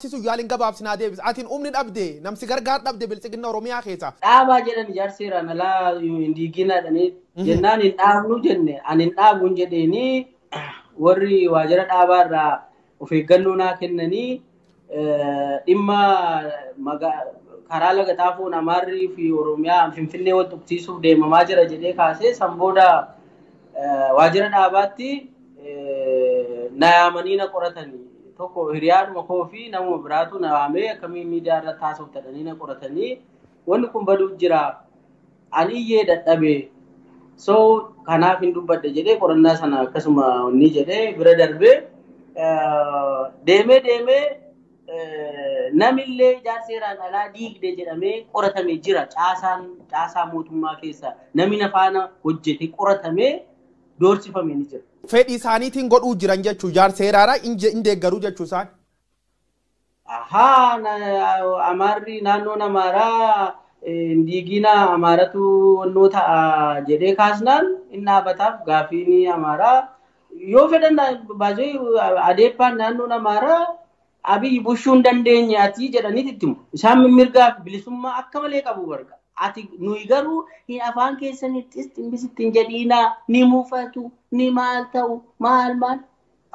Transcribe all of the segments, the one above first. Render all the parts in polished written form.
Sisu yaaliin gabaabsinaa deebisa. Atiin humni dhabde namsi gargaar dhabde biltsiginna Oromiyaa keessa. Dhaabaa jedhan ijaarsa seeraan alaa hin diiginaadhanii jennaan hin dhaabnu jenne ani hin dhaabuun jedheeni warri waajjira dhaabaa irraa of eeggannoo naa kennanii dhimma karaa laga xaafoon Amaarrii fi Oromiyaa Finfinnee wal tuqsiisuuf deemamaa jira jedhee kaasee san booda waajjira dhaabaatti na yaamanii na qoratanii. Tokko hiriyaadhuma koo fi namuma biraatu na waamee akkamiin miidiyaa irratti haasoftatanii na qoratanii wanni kun baduuf jira. Ani iyyee dadhabe. So kanaaf hin dubbadhe jedhee qorannaa sana akkasuma inni jedhee bira darbee deemee deemee namillee ijaarsa seeraan alaa diigde jedhamee qoratame jira. Caasaan caasaa mootummaa keessa namni na faana hojjete qoratamee doorsifame ni jira. Fedhii isaaniitiin godhuu jiran jechuu ijaarsa seeraaraa hin deeggaruu jechuu isaan. Ahaa, Amaarri naannoon Amaaraa hin diigina Amaaratu wannoo ta'a jedhee kaasnaan hin dhaabataaf gaaffiin Amaaraa yoo fedhan baasee adeeppaan naannoon Amaaraa Abiyyi bushuu hin dandeenye ati jedhanii itti himu. Isaan mirgaa fi bilisummaa akka malee qabu barga. Ati nuyi garuu hin afaan keessanittis ximbisitti hin jedhiinaa ni muufatu ni maal ta'u maal maal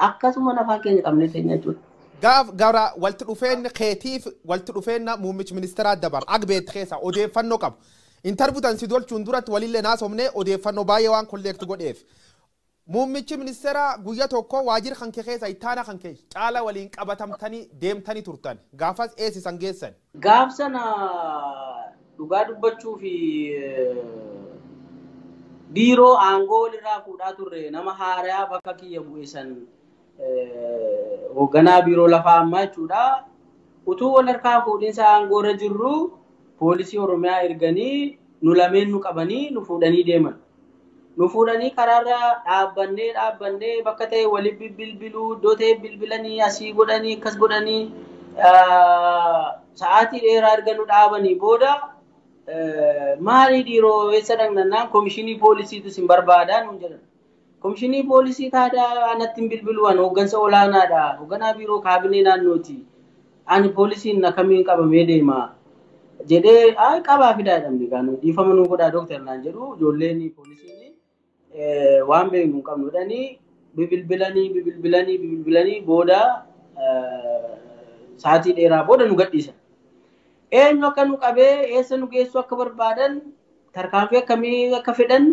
akkasuma afaan keenya qabnee teenya jechuudha. Gaaf gara walitti dhufeenyi keetiif walitti dhufeenya muummichi ministeeraa dabar agbeet keessa odeeffannoo qabu. Intarviyu tan si dolchuun duratti walillee naasofnee odeeffannoo baay'ee waan kolleekti godheef. Muummichi ministeeraa guyyaa tokko waajjira kan kee keessa ittaana kan kee caala waliin qabatamtanii deemtanii turtan. Gaafas eessisan geessan. Gaaf sana dhugaa dubbachuu fi biiroo aangoo walirraa fuudhaa turre nama haaraa bakka kiyya bu'e san hoogganaa biiroo lafaa ammaa jechuudha. Utuu wal harkaa fuudhinsa aangoo irra jirru poolisii Oromiyaa erganii nu lameen nu qabanii nu fuudhanii deeman. Nu fuudhanii karaarra dhaabbannee dhaabbannee bakka ta'e waliin bilbiluu iddoo ta'e bilbilanii asii godhanii akkas godhanii sa'aatii dheeraa erga nu dhaabanii booda maali dhiiroo eessa dhaqnannaan komishinii poolisiitu isin barbaadaa nuun jedhan. Komishinii poolisii taadaa anatti hin bilbilu ani hooggansa olaanaadha. Hoogganaa biiroo kaabinee naannooti. Ani poolisiin akkamiin qabamee deema jedhee ay qabaa fidaa jedhamne gaanu dhiifama nuu godhaa dooktar naan jedhu ijoolleen poolisiin waan beeknu hin qabnu jedhanii bibilbilanii bibilbilanii bibilbilanii booda sa'aatii dheeraa booda nu gadhiisan. Eenyu akka nu qabee eessa nu geessu akka barbaadan tarkaanfii akkamii akka fedhan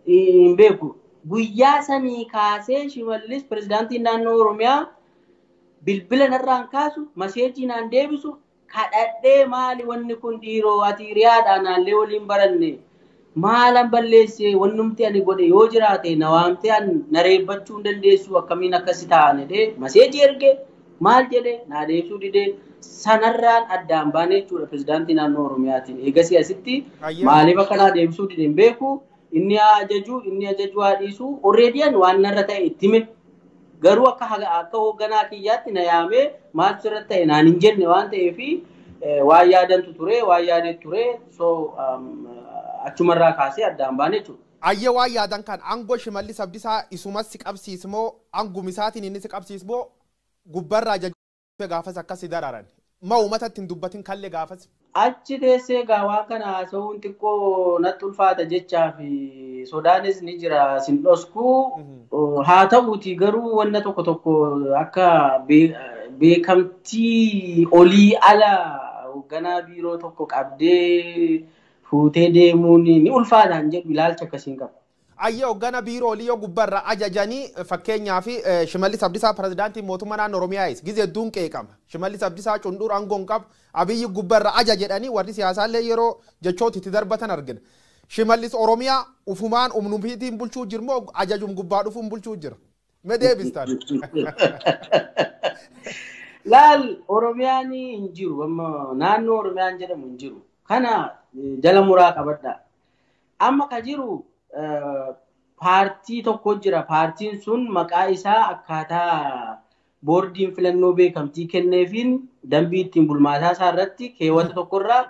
hin beeku. Guyyaa sanii kaasee Shimallis pirezidaantiin naannoo Oromiyaa bilbila narraan kaasu maseejii naan deebisu kadhadhee maali wanni kun dhiiroo ati hiriyaadha naallee waliin baranne maalan balleesse wannumti ani godhe yoo jiraate na waamtee an na reebbachuu hin dandeessu akkamiin akkasi ta'an jedhee maseejii erge maal jedhe naa deebisuu didee sanarraan addaan baane jechuudha pirezidaantii naannoo Oromiyaatiin. Eegasii asitti maaliif akka naa deebisuu dide hin beeku inni haa ajaju inni ajaju haa dhiisu already waan narra ta'e itti hime. Garuu akka akka hoogganaa kiyyaatti na yaamee maaltu sirratti ta'e naan hin jenne waan ta'eef waan yaadantu ture waan yaadetu ture so achumarraa kaasee addaan baane jechuudha. Ayyee waan yaadan kan aangoo Shimallis Abdiisaa isumas si qabsiismoo aanguma isaatiin inni si qabsiismoo gubbarraa jajjabee gaafas akkasi dararan. Ma uummatatti hin dubbatin kallee gaafas. Achi teessee egaa waan kana haasa'uun xiqqoo natti ulfaata jechaa fi sodaanis ni jira sin dhosku. Haa ta'uuti garuu wanna tokko tokko akka beekamtii olii ala hoogganaa biiroo tokko qabdee fuutee deemuun ni ulfaata hin jedhu ilaalcha akkasiin qaba. Ayyee hoogganaa biiroo olii yoo gubbarra ajajanii fakkeenyaaf Shimallis Abdiisaa pirezidaantii mootummaa naannoo Oromiyaayis gizee hedduun qeeqama. Shimallis Abdiisaa cundhuur aangoo hin qabu Abiyyi gubbarra aja jedhanii warri siyaasaallee yeroo jechoota itti darbatan argina. Shimallis Oromiyaa ufumaan umnufiitiin bulchuu jirmoo ajajum gubbaa dhufuun bulchuu jira? Mee deebistan? Laal Oromiyaan hin jiru amma naannoo Oromiyaan jedhamu hin jiru. Kana jala muraa qabadha. Amma ka jiru paartii tokko jira. Paartiin sun maqaa isaa akkaataa boordiin filannoo beekamtii kenneefiin dambii ittiin bulmaataa isaa irratti keewwata tokkorraa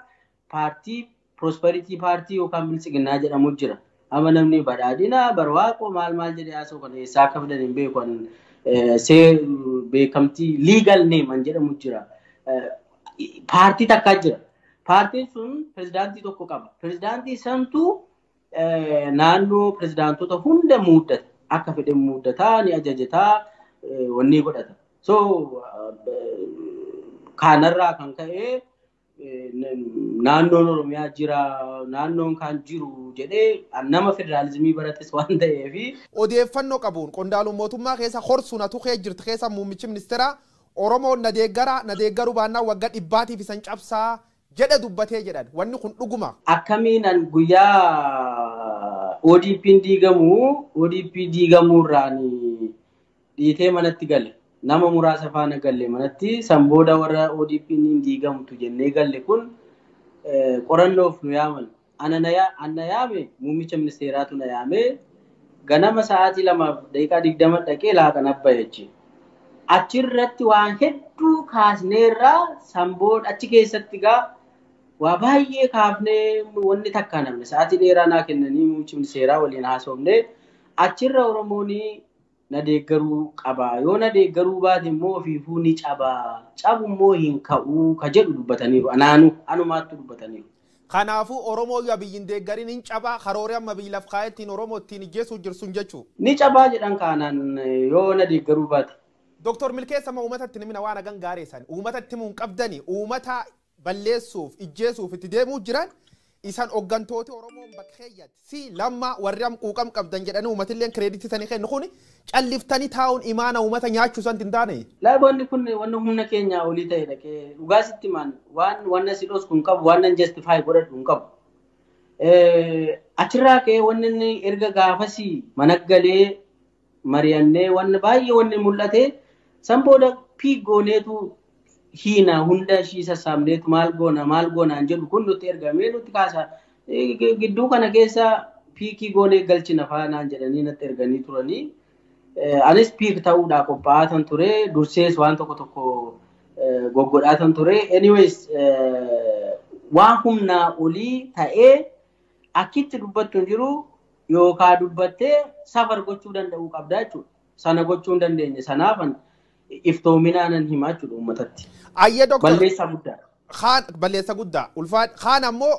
paartii Prosperity Party yookaan Biltsiginnaa jedhamu jira. Amma namni badhaadhina barwaaqoo maal maal jedhee haasa'u kana eessaa akka fidan hin beeku. Beekamtii legal name an jedhamu jira. Paartii takkaa jira. Paartiin sun pirezidaantii tokko qaba. Pirezidaantii santu naannoo pirezidaantota hunda muuddata. Akka fedhe muuddataa, ni ajajataa, wanni godhata. So kanarraa kan ka'e naannoon Oromiyaa jira, naannoon kan jiru jedhee nama federaalizimii barates waan ta'eefi. Odeeffannoo qabuun qondaaluun mootummaa keessa horsuun atu kee jirti keessa muummichi ministeeraa Oromoon na deeggara, na deeggaruu baannaan waggaa 100tiif isan cabsaa jedhe dubbatee jedhan. Wanni kun dhuguma. Akkamiin guyyaa ODP'n diigamu, ODP diigamuurraan dhiitee manatti gale. Nama muraasa faana galle manatti, san booda warra ODP'n hin diigamtu jennee galle kun qorannoof nu yaaman. Ana na yaame muummicha ministeeraatu na yaame, ganama sa'aatii 2:20 dhaqee laaqana bahe jechuudha. Achirratti waan hedduu kaasneerraa, san booda achi keessatti gaa waa baay'ee kaafnee, wanni takka namni sa'aatii dheeraa naa kennanii muummichi ministeeraa waliin haasofne. Achirra Oromoon na deeggaruu qaba. Yoo na deeggaruu baate immoo ofiifuu ni caba. Cabu immoo hin ka'uu ka jedhu dubbataniiru. Anaanu anumaattu dubbataniiru. Kanaafuu Oromoo yoo Abiyyiin deeggariin hin cabaa, karooree amma biyya laf kaa'ettiin Oromoo ittiin ijjeessuuf jirsun jechuudha. Ni cabaa jedhan kaanaan yoo na deeggaruu baate. Dooktor Milkeessa, ma uummatatti nimina waan hagan gaareessan uummatatti himuun qabdani, uummata balleessuuf ijjeesuuf itti deemuu jiran isan hooggantooti Oromoon bakka keeyyatti si lamma warri am quuqam qabdan jedhanii uummatillee kireeditii sanii kennu kun calliftanii taa'uun imaana uummata nyaachuu san hin taane. Laaboonni kun wanna humna keenyaa olii ta'e dhaqee dhugaa sitti maan waan wanna si dhosku hin qabu, waan nan justify godhadhu hin qabu. Achirraa ka'ee wanni inni erga gaafasii mana galee mari'annee wanni baay'ee wanni mul'ate, san booda piik gooneetu hiina hunda ishii sassaabneetu maal goona maal goonaan jedhu kun nutti ergamee nutti kaasa. Gidduu kana keessa piikii goonee galchina faanaan jedhanii natti erganii turanii. Anis piik ta'uudhaa qophaa'aa tan ture, dursees waan tokko tokko goggodhaa tan ture. Anyways, waan humnaa olii ta'ee akkitti dubbattu hin jiru, yookaan dubbattee safar gochuu danda'uu qabda jechuudha. Sana gochuu hin dandeenye, sanaafan iftoominaan himaa jechuudha uummatatti. Ayyee doktor. Balleessaa guddaa. Kaan balleessa guddaa. Ulfaan kaan ammoo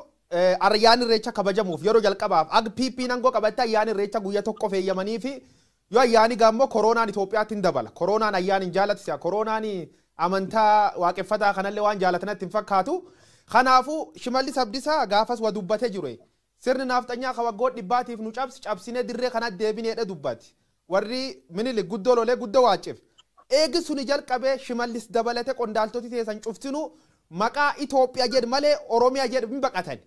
ayyaanni Irreecha kabajamuuf yeroo jalqabaaf ag PP nangoo qabatte ayyaanni Irreecha guyyaa tokko feeyyamanii fi yoo ayyaani gaammoo koronaan Itoophiyaatti hin dabala. Koronaan ayyaan hin jaalatisa. Koronaan amantaa waaqeffataa kanallee waan jaalatanatti hin fakkaatu. Kanaafuu Shimallis Abdiisaa gaafas waa dubbatee jiru. Sirni naafxanyaa ka waggoota 100tiif nu cabsi cabsinee dirree kanatti deebineedha dubbatti. Warri Minilik guddoo lolee guddoo waacif. Eegi suni jalqabee Shimallis dabalate qondaaltoti teessan cuftinuu maqaa Itoophiyaa jedhu malee Oromiyaa jedhu hin baqatan.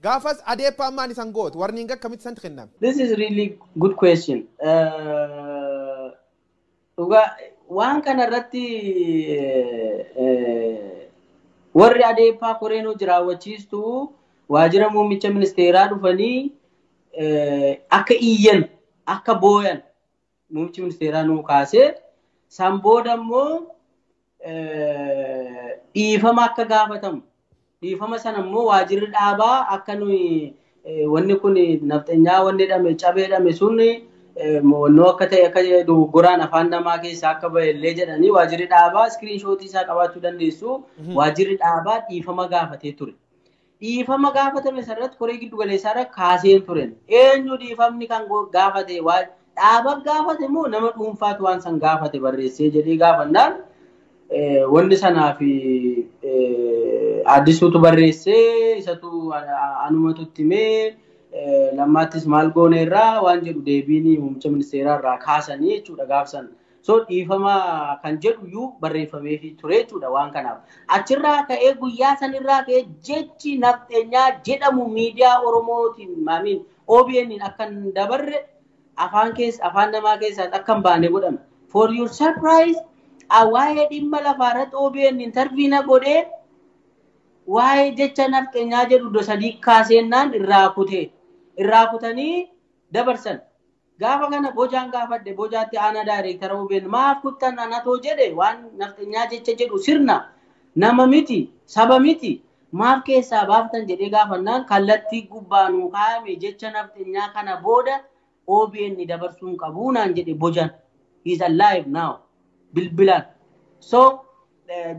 Gaafas adeeppaan maan isan gootu warni hin akkamitti isaan kenname? This is really good question. Dhugaa waan kana irratti warri adeeppaa koreen hojii raawwachiistuu waajjira muummicha ministeeraa dhufanii akka iyyan, akka booyan muummichi ministeeraa nuu kaasee, san booda immoo dhiifama akka gaafatamu, dhiifama sana immoo waajjirri dhaabaa akka nuyi wanni kun nafxanyaa wanni dhame cabee dhame sun wannoo akka ta'e, akka dogoggoraan afaan namaa keessaa akka bahe illee jedhanii, waajjirri dhaabaa screenshot isaa qabaachuu dandeessu, waajjirri dhaabaa dhiifama gaafatee ture. Dhiifama gaafatame sarratti koree giddu galeessaarra kaaseen turen. Eenyu dhiifamni kan gaafate, dhaaba gaafate moo nama dhuunfaatu waan san gaafate barreessee jedhee gaafannaan, wanni sanaa fi Addisuutu barreessee, isatu anumatu itti himee, lammaattis maal goone irraa waan jedhu deebiin muummicha ministeeraa irraa kaasanii jechuudha gaafsan. So dhiifama kan jedhu iyyuu barreeffameefii ture jechuudha waan kanaaf. Achirraa ka'ee, guyyaa sanirraa ka'ee jechi nafxeenyaa jedhamu miidiyaa Oromootiin maamiin OBN akka hin dabarre, afaan keessa afaan namaa keessaa akka hin baane godhame. For your surprise, waa'ee dhimma lafaa irratti OBN interview na godhee, waa'ee jecha nafxeenyaa jedhu iddoo sadii kaaseennaan irraa kutee irraa kutanii dabarsan. Gaafa kana bojaan gaafadhe, bojaatti aanaa daayireektara OBN, maaf kuttan anatoo jedhe, waan nafxeenyaa jecha jedhu sirna nama miti, saba miti, maaf keessaa baaftan jedhee gaafannaan, kallattii gubbaanuu kaa'ame jecha nafxeenyaa kana booda OBN dabarsuun qabuu naan jedhe bojaan. He is alive now. Bilbilaan. So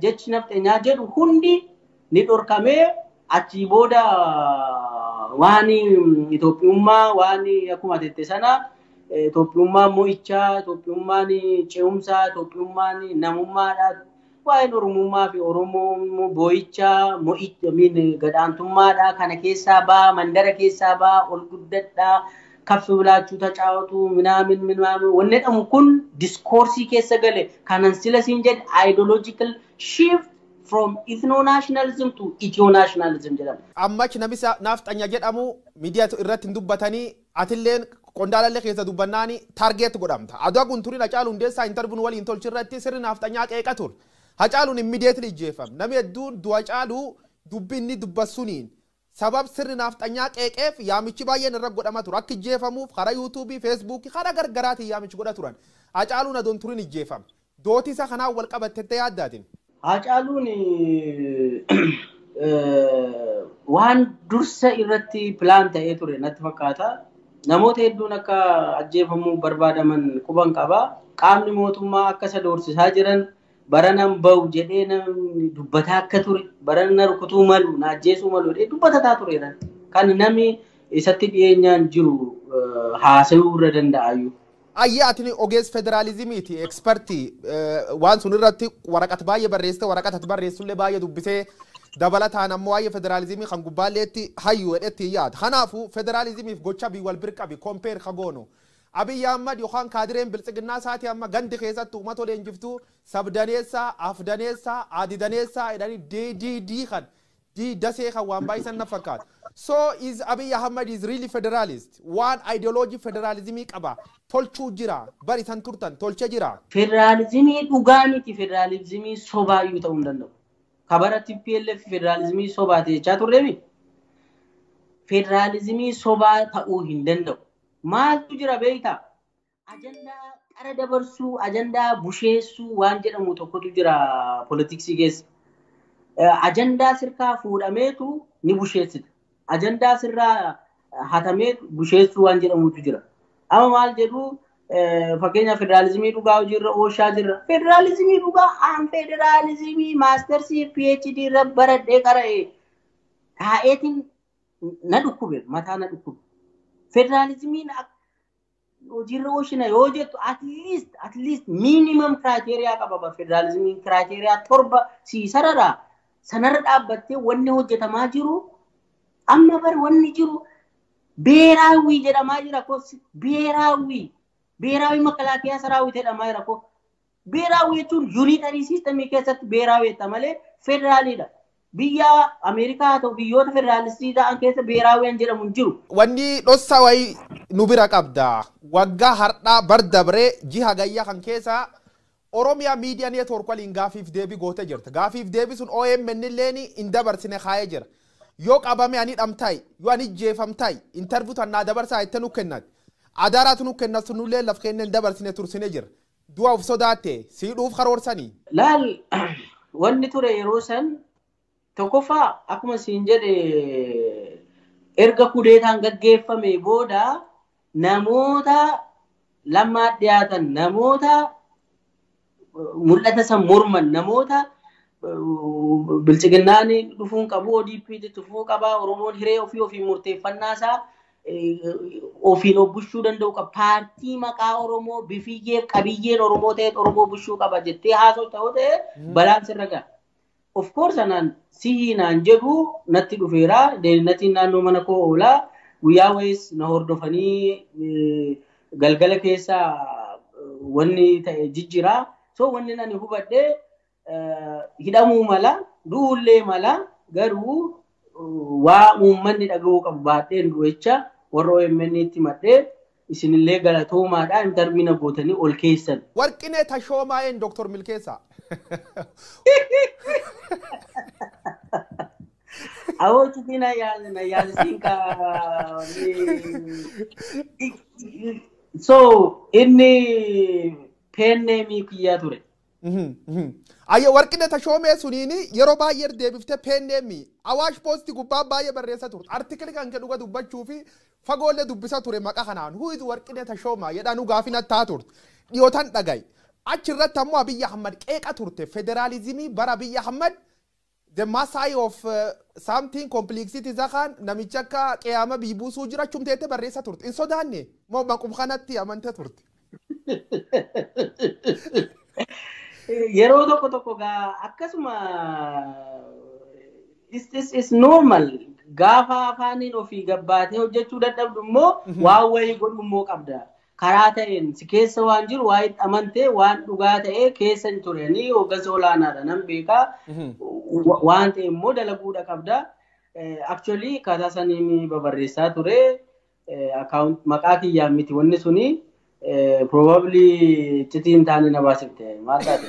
Jechi nafxanyaa jedhu hundi ni dhorkamee achii booda waan Itoophiyummaa waan akkuma jette sana Itoophiyummaan mo'ichaa, Itoophiyummaan ce'umsaa, Itoophiyummaan namummaadha. Waa'een Oromummaa fi Oromoo boo'ichaa, mo'icha gadhaantummaadha. Kana keessaa ba'a, mandara keessaa ba'a, ol guddadhaa, kaffi bilaachuu tacaa'atu, minaamin minaamin. Wanni jedhamu kun discoursii keessa gale. Kanan sila siin jedhe ideological shift from ethno-nationalism to ethio-nationalism jedhama. Ammachi namisa nafxanya jedhamu miidiyaa irratti hin dubbatanii atilleen qondaalallee keessa dubbannaani target godhamta. Aduu kun turin Hacaaluu Hundeessaa interviewun waliin tolchirratti sirni nafxanyaa qeeqa ture. Hacaaluun immediately ijjeefame. Namni hedduun du'a Hacaaluu dubbi inni dubbasuniin sabab sirni nafxanyaa qeeqeef yaamichi baay'een irra godhama ture. Akka ijjeefamuuf karaa YouTubeii, Facebookii, karaa gargaraatiin yaamichi godha turan. Hacaaluun adoon turin ijjeefame. Dooti isa kanaan wal qabattee yaaddaatiin. Hacaaluun waan dursa irratti plan ta'ee ture natti fakkaata. Namoota hedduun akka ajjeefamuu barbaadaman quban qaba. Qaamni mootummaa akka isa doorsisaa jiran baranan bahu jedhee namni dubbataa akka ture, barana rukutuu malu, na ajjeesuu malu jedhee dubbatataa tureera. Kan namni isatti dhiyeenyaan jiru haasa'uu irra danda'ayyuu. Ayyaa, ati ogeessa federaalizimiiti, expertii waan sun irratti waraqata baay'ee barreessite, waraqata ati barreessullee baay'ee dubbisee, dabalataan ammoo waa'ee federaalizimii kan gubbaalleetti hayyuu jedhetti yaada. Kanaafuu federaalizimiif gocha bii wal bir qabi compare ka goonu. Abiyyi Ahmad yookaan kaadireen biltsiginnaa isaatii amma gandi keessatti uummata leenjiftuu sabdaneessaa, afdaneessaa, adidaneessaa jedhanii DDD kan D dasee kan waan baay'isan na fakkaata. So is Abiy Ahmed is really federalist? Waan ideology federalismii qaba. Tolchuu jira. Bari san turtan tolchee jira. Federaalizimii dhugaa miti, federaalizimii sobaayyuu ta'uu hin danda'u. Kabara TPLF federaalizimii sobaate jechaa turreemi. Federaalizimii sobaa ta'uu hin danda'u. Maaltu jira beektaa? Ajandaa qara dabarsuu, ajandaa busheessuu waan jedhamu tokkotu jira politiksii keessa. Ajandaa sirkaa fuudhameetu ni busheessita. Ajandaa sirraa hatamee busheessuu waan jedhamutu jira. Amma maal jedhu, fakkeenya federaalizimii dhugaa hojiirra oolchaa jirra. Federaalizimii dhugaa aan federaalizimii mastersii PhD irra baradhee qara'e taa'eetiin na dhukkube, mataa na dhukkube. Federaalizimiin hojiirra oolchina yoo jettu at least minimum criteria qaba. Federaalizimiin criteria 7 sii sararaa sanarra dhaabbattee wanni hojjetamaa jiru amma bar wanni jiru beeraawwii jedhamaa jira ko, beeraawwii makalaakiyaa saraawwii jedhamaa jira ko. Beeraawwii jechuun unitary systemii keessatti beeraawwii jetta malee federaaliidha. Biyya Ameerikaa haa ta'u, biyyoota federaalistii ta'an keessa beeraawwiin jedhamu hin jiru. Wanni dhossaa wayii nu bira qabda. Waggaa har'aa bar dabree jiha gayyaa kan keessa Oromiyaa Miidiyaa Network waliin gaafiif deebii gootee jirta. Gaafiif deebii sun OMN illeen hin dabarsine kaayee jira. Yoo qabame ani dhamtaay, yoo ani jeefamtaay, interview tannaa dabarsaa itti nu kennat. Adaraatu nu kennat, sunullee laf kenneen hin dabarsine tursine jira. Du'a of sodaatte siidhuuf karoorsanii. Laal, wanni ture yeroo san tokkoffaa akkuma siin jedhe erga kudeetaan gaggeeffame booda namoota lamaa dhiyaatan, namoota mul'ata san morman, namoota bilchiginnaan dhufuun qabu, ODP dhufuu qaba, Oromoon hiree ofii ofii murteeffannaa isaa ofiin of bulchuu danda'u qaba. Paartii maqaa Oromoo bifiyyee qabiyyeen Oromoo ta'e Oromoo bulchuu qaba jettee haasoo ta'uu ta'e balaan sirra gaha. Of course anaan sihii naan jedhu natti dhufeera. Deemnatiin naannoo mana koo oolaa. Guyyaa wayiis na hordofanii galgala keessa wanni ta'e jijjiira. So wanni ani hubadhe hidhamuu mala, du'ullee mala, garuu waa uummanni dhaga'uu qabu baadheen du'echa warra OMN itti madhee isinillee galatoomaadha interview na gootanii ol keessan. Warqinee Tashoomaa'een Dooktor Milkeessaa. Awoo na yaasisiin ka. So inni pen nameii kiyyaa ture. Ayya, Warqinee Tashoomee suniini yeroo baay'ee deebiftee pen nameii Awaash Poostii gubbaa baay'ee barreessa turte. Artikilii kan dhuga dubbachuu fi fagoollee dubbisa ture maqaa kanaan. Who is Warqinee Tashoomaa jedhaa nu gaafii nattaa turte. Dhiyootan dhagaye. Achirratti ammoo Abiyyi Ahmad qeeqa turte. Federaalizimii bara Abiyyi Ahmad the Masai of something complexity zakaan namicha akka qe'aama biibuusuu jira chumteette barreessa turte. Hin sodaanne moo maqum kanatti amante turte? Yeroo tokko tokko gaa akkasuma is normal. Gaafa afaaniin ofii gabbaatee hojjechuu dadhabdu immoo waan wayii godhu immoo qabda. Karaa ta'een si keessa waan jiru waa itti amantee waan dhugaa ta'ee keessa hin turanii hooggansa olaanaadha nan beekaa. Waan ta'e immoo dalaguudha qabda. Actually akkaataa saniin babarreessaa ture. Maqaa kiyyaan miti wanni suni probably iccitii hin taane na baasifte maal taate.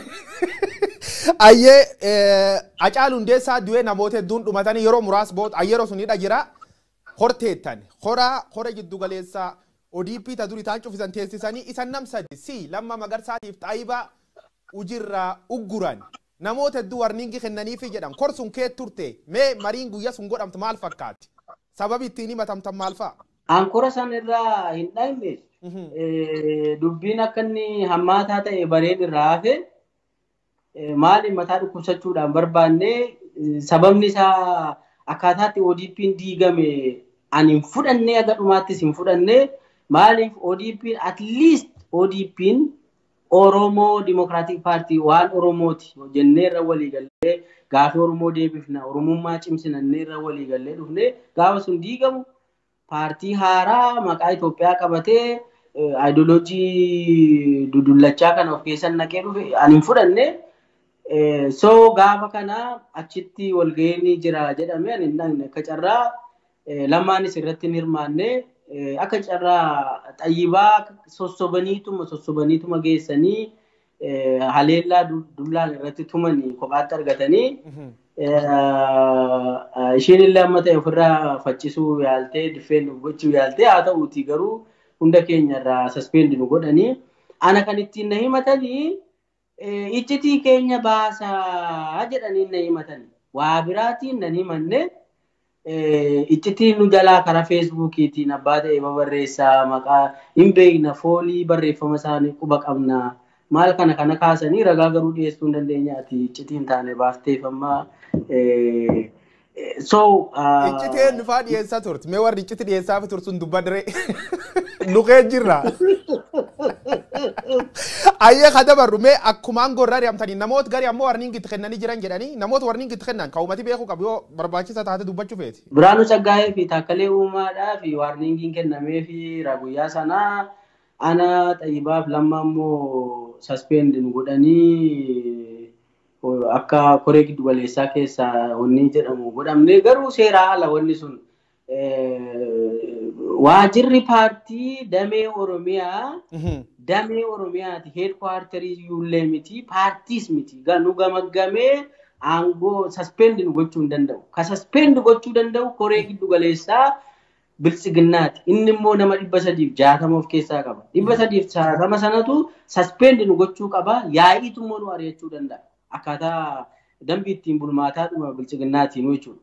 Ayyee, Hacaaluu Hundeessaa du'ee namoota hedduun dhumatanii yeroo muraasa booda yeroo sunidha jira. Horteettan hora hora jiddu galeessaa ODP ta durii ta'an cufisan teessisanii isan nam sadi si Lamma Magarsaatiif Xaayibaa ujirraa ugguran namoota hedduu warningi kennaniifi jedhan korsun kee turte. Mee mariin guyyaa sun godhamtu maal fakkaatti? Sababi ittiin himatamtan maal fa'a? Ankora san irraa hin dhayne, dubbiin akka inni hammaataa ta'e bareen irraa hafe maali mataa dhukkubsachuudhaan barbaanne. Sababni isaa akkaataatti ODP'n diigame ani hin fudhannee, aga dhumaattis hin fudhannee. Maaliif ODP'n, at least ODP'n Oromoo Democratic Party waan Oromooti jennee irra walii gallee gaafii Oromoo deebifna, Oromummaa cimsinannee irra walii gallee dhufne. Gaafa sun diigamu paartii haaraa maqaa Itoophiyaa qabatee aayidoloojii dudullachaa kana of keessa naqee dhufe ani hin fudhanne. So gaafa kana achitti walga'iin jira jedhame ani hin dhaqne. Akka carraa lamaanis irratti hin hirmaanne. Akka carraa Xayyibaa sossobaniituma sossobaniituma geessanii haleellaa dullaan irratti tumanii kophaatti argatanii isheen illee amma ta'e ofirraa faccisuu yaaltee, defend gochuu yaaltee, haa ta'uuti garuu hunda keenya irraa suspend nu godhanii. Ana kan ittiin na himatanii iccitii keenya baasaa jedhanii na himatanii, waa biraatiin nan himanne. Iccitii nu jalaa karaa Feesbuukiitiin abbaa ta'e babarreessaa, maqaa hin beekna, foolii barreeffama isaanii quba qabna, maal kana kana kaasanii ragaa garuu dhiyeessuu hin dandeenyaati iccitii hin taane baafteef amma so Iccitii eenyu fa'aa dhiyeessaa turte? Mee warri iccitii dhiyeessaa fi tursun dubbadree. Nuqee jirra. Ayyee, ka dabarru mee akkuma aangoo irraa ari'amtanii namoota garii ammoo warning itti kennanii jiran jedhanii, namoota warning itti kennan kan uummati beekuu qabu yoo barbaachisa taate dubbachuu feeti. Biraanuu Tsaggaayee fi Taakkalee Uumaadhaa fi warningiin kennamee fi guyyaa sanaa ana Xayyibaaf Lamma immoo suspend nu godhanii akka koree giddu galeessaa keessaa wanni jedhamu godhamne. Garuu seeraa ala wanni sun. Waajirri paartii damee Oromiyaa, damee Oromiyaati, headquarterii iyyuullee miti, paartiis miti, nu gamaggamee aangoo suspend nu gochuu hin danda'u. Ka suspend gochuu danda'u koree giddu galeessaa Biltsiginnaati. Inni immoo nama 360 of keessaa qaba. 360 sanatu suspend nu gochuu qaba. Yaa'iitu immoo nu ari'achuu danda'a. Akkaataa dambii ittiin bulmaataa dhuma Biltsiginnaatiin jechuudha.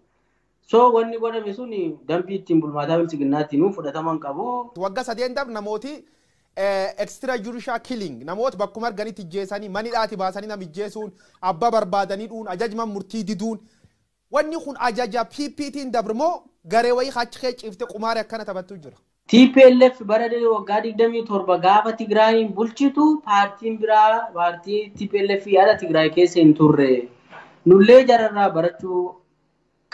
So wanni godhame sun dambii ittiin bulmaataa Biltsiginnaatiin fudhatama hin qabu. Waggaa sadeen darbe namooti extra judicial killing, namoota bakkuma arganitti ijjeessanii manidhaati baasanii nama ijjeessuun, abbaa barbaadanii dhuun, ajajma murtii diduun, wanni kun ajaja PPT'n dabre moo garee wayii achi kee ciiftee qumaaree akkana taphattu jira? TPLF bara waggaa 27 gaafa Tigraayin bulchitu paartiin biraa paartii TPLF yaada Tigraay keessa hin turre. Nullee jararraa barachuu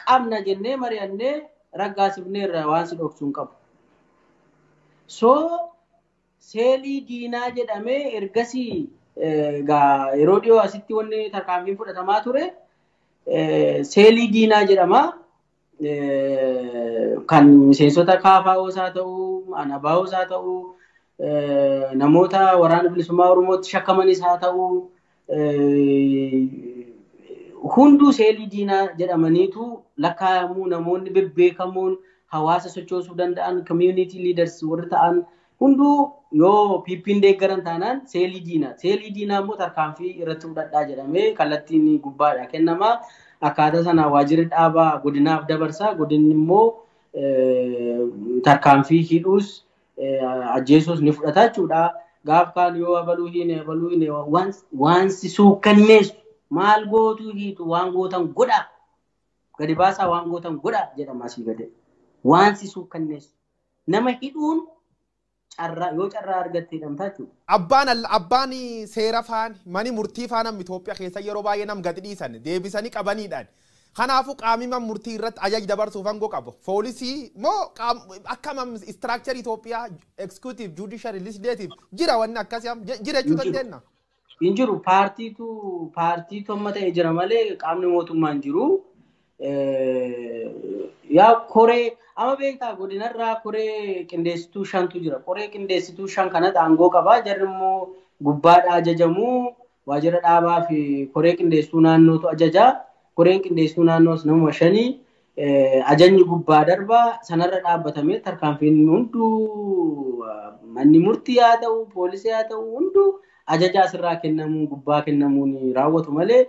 qabna jennee mari'annee raggaasifneerra, waan si dhoksuu hin qabu. So seelii diinaa jedhamee ergasii yeroo dhiyoo asitti wanni tarkaanfiin fudhatamaa ture seelii diinaa jedhama. Kan miseensota KFOs haa ta'uu, ABOs haa ta'uu, namoota Waraana Bilisummaa Oromootti shakkamanis haa ta'uu, hunduu seelii diinaa jedhamaniitu lakkaa'amuu. Namoonni bebbeekamoon hawaasa sochoosuu danda'an, community leaders warri ta'an hunduu yoo PP'n deeggaran taanaan seelii diinaa. Seelii diinaa immoo tarkaanfii irratti fudhadhaa jedhamee kallattiin gubbaadha kennama. Akkaataa sana waajjirri dhaabaa godinaaf dabarsa. Godinni immoo tarkaanfii hidhuus ajjeesuus ni fudhata jechuudha. Gaaf kaan yoo abaluu hiine abaluu hiine waan si suukkanneessu maal gootuu hiitu waan gootan godhaa. Gadi baasaa waan gootan godhaa jedhama asii gadi. Waan si suukkanneessu. Nama hidhuun carraa yoo carraa argatte hidhamtaa jechuudha. Abbaan seera faan mani murtii faan amma Itoophiyaa keessa yeroo baay'ee nam gadi dhiisan deebisanii qabaniidhaan. Kanaafuu qaamni man murtii irratti ajaja dabarsuuf aangoo qabu. Poolisii moo akkam istiraakcharii Itoophiyaa executive, judiciary, legislative jira wanni akkasii jira jechuu dandeenya. Hin jiru paartiitu amma ta'e jira malee qaamni mootummaa hin jiru. Yaa koree amma beektaa godinarraa koree qindeessituu 5tu jira. Koree qindeessituu 5 kanatti aangoo qaba. Jarri immoo gubbaadha ajajamu. Waajjira dhaabaa fi koree qindeessituu naannootu ajaja. Koreen qindeessituu naannoos nama 5 ajajni gubbaa darba sanarra dhaabbatamee tarkaanfiin hunduu manni murtii haa ta'u poolisii haa ta'u hunduu ajaja asirraa kennamuun gubbaa kennamuun raawwatu malee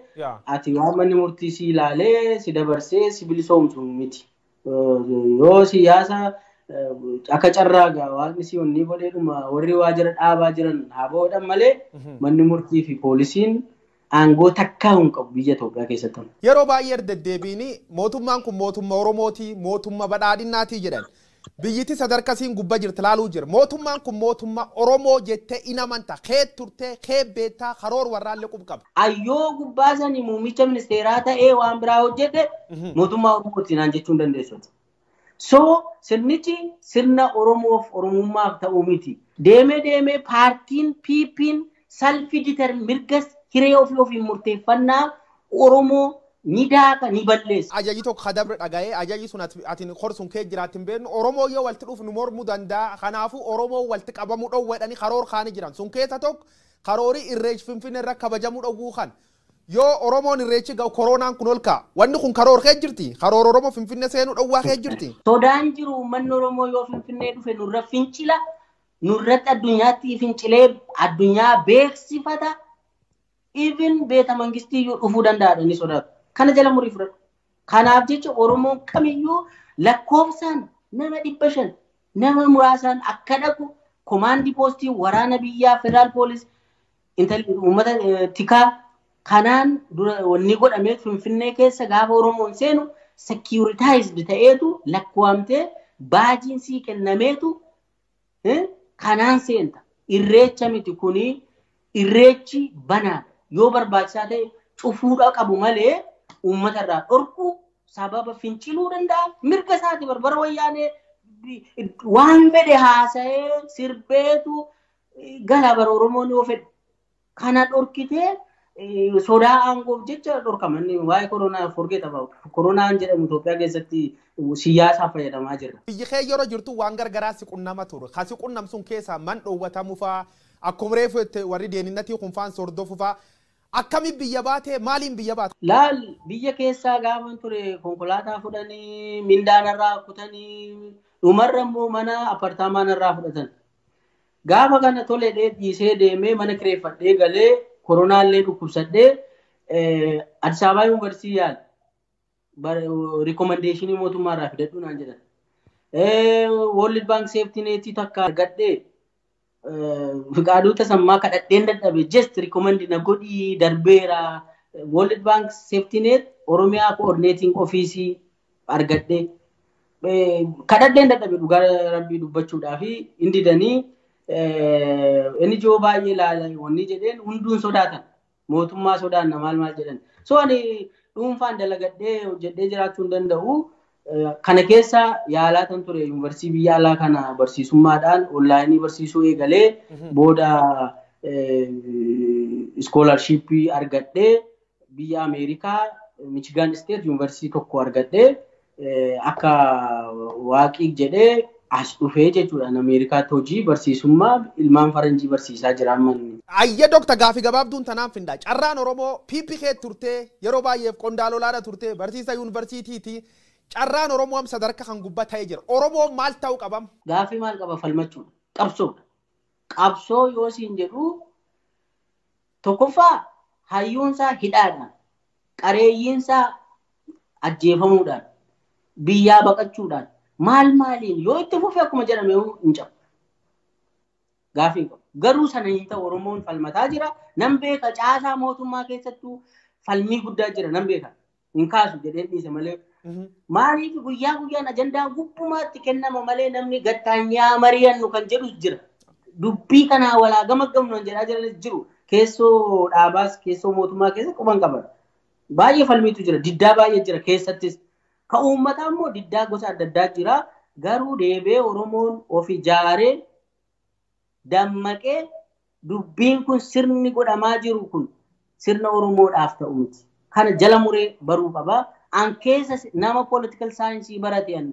ati waan manni murtii si ilaalee si dabarsee si bilisoomsu miti. Yoo siyaasa akka carraa gaa waaqni si onnii godheedhuma warri waajjira dhaabaa jiran haa ba'uudhaan malee manni murtii fi poolisiin aangoo takkaa hin qabu biyya Itoophiyaa keessatti. Yeroo baay'ee deddeebiin mootummaan kun mootummaa Oromooti, mootummaa badhaadhinaatii jedhan. Biyyiti sadarkaa siin gubbaa jirti laaluu jira. Mootummaan kun mootummaa Oromoo jettee in amanta. Kee turtee, kee beektaa, karoor warraallee qub qaba. Ayyoo gubbaa sanii muummicha ministeeraa ta'ee waan biraa hojjete mootummaa Oromooti naan jechuu hin dandeessu. So sirnichi sirna Oromoof Oromummaaf ta'uu miti. Deemee deemee paartiin PP'n salfi determined mirgas hiree ofii ofiin murteeffannaa Oromoo ni daaka ni balleessa. Ajajji tokko kadabre dhaga'ee ajajji sun ati korsuun kee jiraatti hin beeknu Oromoo yoo walitti dhufu nu mormuu danda'a. Kanaafuu Oromoo walitti qabamuu dhoowwadhanii karoor kaanii jiran. Sun keessa tokko karoorii irreechi Finfinnee irra kabajamuu dhowwuu kan. Yoo Oromoon irreechi ga'u koronaan kun ol ka'a. Wanni kun karoor kee jirti. Karoor Oromoo Finfinnee seenuu dhowwaa kee jirti. Sodaan jiru uummanni Oromoo yoo Finfinnee dhufe nurra fincila. Nurratti addunyaatti fincilee addunyaa beeksifata. Even beeta mangistii iyyuu dhufuu danda'a ni sodaatu. Kana jala murii fudhatu. Kanaaf jecha Oromoon kamiyyuu lakkoofsaan nama 500 nama muraasaan akka dhaqu komaandii poostii waraana biyyaa federaal poolis uummata tikaa kanaan dura wanni godhamee Finfinnee keessa gaafa Oromoon seenu securitized ta'eetu lakkoofamtee baajiin sii kennameetu kanaan seenta. Irreecha miti kuni irreechi banaa yoo barbaachisaa ta'e cufuudha qabu malee uummata irraa dhorkuu sababa finciluu danda'a. Mirga isaati barbara wayyaanee waan fedhe haasa'ee sirbeetu gala bara Oromoon yoo fedhe. Kana dhorkitee sodaa aangoof jecha dhorkama. Inni waa'ee koronaa forget about. Koronaan jedhamu Itoophiyaa keessatti siyaasaaf fayyadamaa jirra. Biyyi kee yeroo jirtu waan gargaraa si qunnama ture. Ka si qunnamsuun keessaa man dhoowwatamu fa'aa akkuma reefu warri deeninnatii kun faan sordofu fa'aa akkami biyya baatee maaliin biyya baate? Laal biyya keessaa gaafan ture konkolaataa fudhanii mindaanarraa kutanii dhumarra immoo mana apartaamaanarraa fudhatan. Gaafa kana tole dhiisee deemee mana kireeffadhee galee koronaallee dhukkubsadhee Addis Ababa Yuunivarsiitii yaala. Rikomendeeshinii mootummaarraa fidadhu naan jedhan. World Bank Safety Net takka argadhee Fiqaaduu Tasammaa kadhadheen dadhabe just recommend na godhii darbeera. World Bank Safety Net Oromiyaa Coordinating Office argadhee kadhadheen dadhabe dhugaa rabbii dubbachuudhaa fi inni didanii inni joo baay'ee ilaala wanni jedheen hunduun sodaatan mootummaa sodaanna maal maal jedhan. So ani dhuunfaan dalagadhee hojjedhee jiraachuu hin danda'u. Kana keessa yaalaa tan ture yuunivarsiitii biyya alaa kana barsiisummaadhaan onlaayinii barsiisuu eegalee booda iskoolarshiippii argadhee biyya Ameerikaa Michigan State yuunivarsiitii tokko argadhee akka waaqii jedhee as dhufee jechuudha. Ameerikaatti hojii barsiisummaa ilmaan faranjii barsiisaa jira ammanni. Ayya dokta gaafii gabaabduun tanaaf finda. Carraan Oromoo PPK turtee yeroo baay'eef qondaalolaadha turtee barsiisa yuunivarsiitiiti. Carraan Oromoo am sadarkaa kan gubbaa ta'ee jira. Oromoo maal ta'uu qabam? Gaafii maal qaba falmachuudha. Qabsoodha. Qabsoo yoo siin jedhu tokkoffaa hayyuunsaa hidhaadhaan, qareeyyiinsaa ajjeefamuudhaan, biyyaa baqachuudhaan maal maaliin yoo itti fufe akkuma jedhame hin cabu. Gaafii hin qabu. Garuu sana hin ta'u Oromoon falmataa jira. Nan beeka caasaa mootummaa keessattuu falmii guddaa jira nan beeka. Hin kaasu jedheen dhiise malee. Maaliif guyyaa guyyaan ajandaan gubbumaatti kennama malee namni gattaanyaa mari'annu kan jedhus jira. Dubbii kanaa walaa gama gamnu kan jedhaa jiranis jiru. Keessoo dhaabaas keessoo mootummaa keessa quban qaban. Baay'ee falmiitu jira. Diddaa baay'ee jira keessattis. Ka uummataa immoo diddaa gosa adda addaa jira. Garuu deebi'ee Oromoon of ijaaree dammaqee dubbiin kun sirni godhamaa jiru kun sirna Oromoodhaaf ta'u miti. Kana jala muree baruu qaba. An keessa nama political science barate an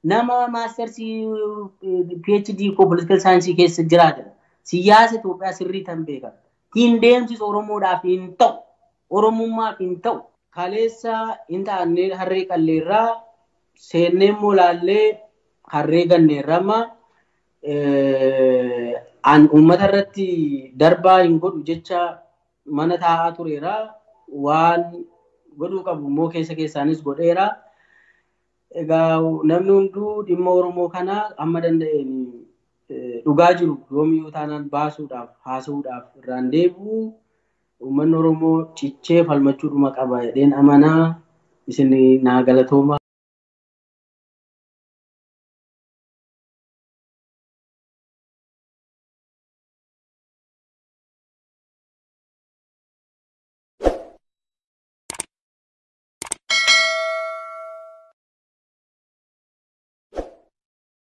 nama maastersii PhD koo political science keessa jiraatan siyaasa Itoophiyaa sirrii tan beekan. Hin deemsisu Oromoodhaaf hin ta'u. Oromummaaf hin ta'u. Kaleessa hin taa'annee harree qalleerraa seennee immoo laallee harree ganneerra amma an uummata irratti darbaa hin godhu jecha mana taa'aa tureera. Waan godhuu qabu immoo keessa keessaanis godheera. Egaa namni hunduu dhimma Oromoo kana amma danda'een dhugaa jiru yoomiyyuu taanaan baasuudhaaf haasa'uudhaaf irraan deebi'u uummanni Oromoo cichee falmachuudhuma qaba jedheen amanaa isin naa galatooma.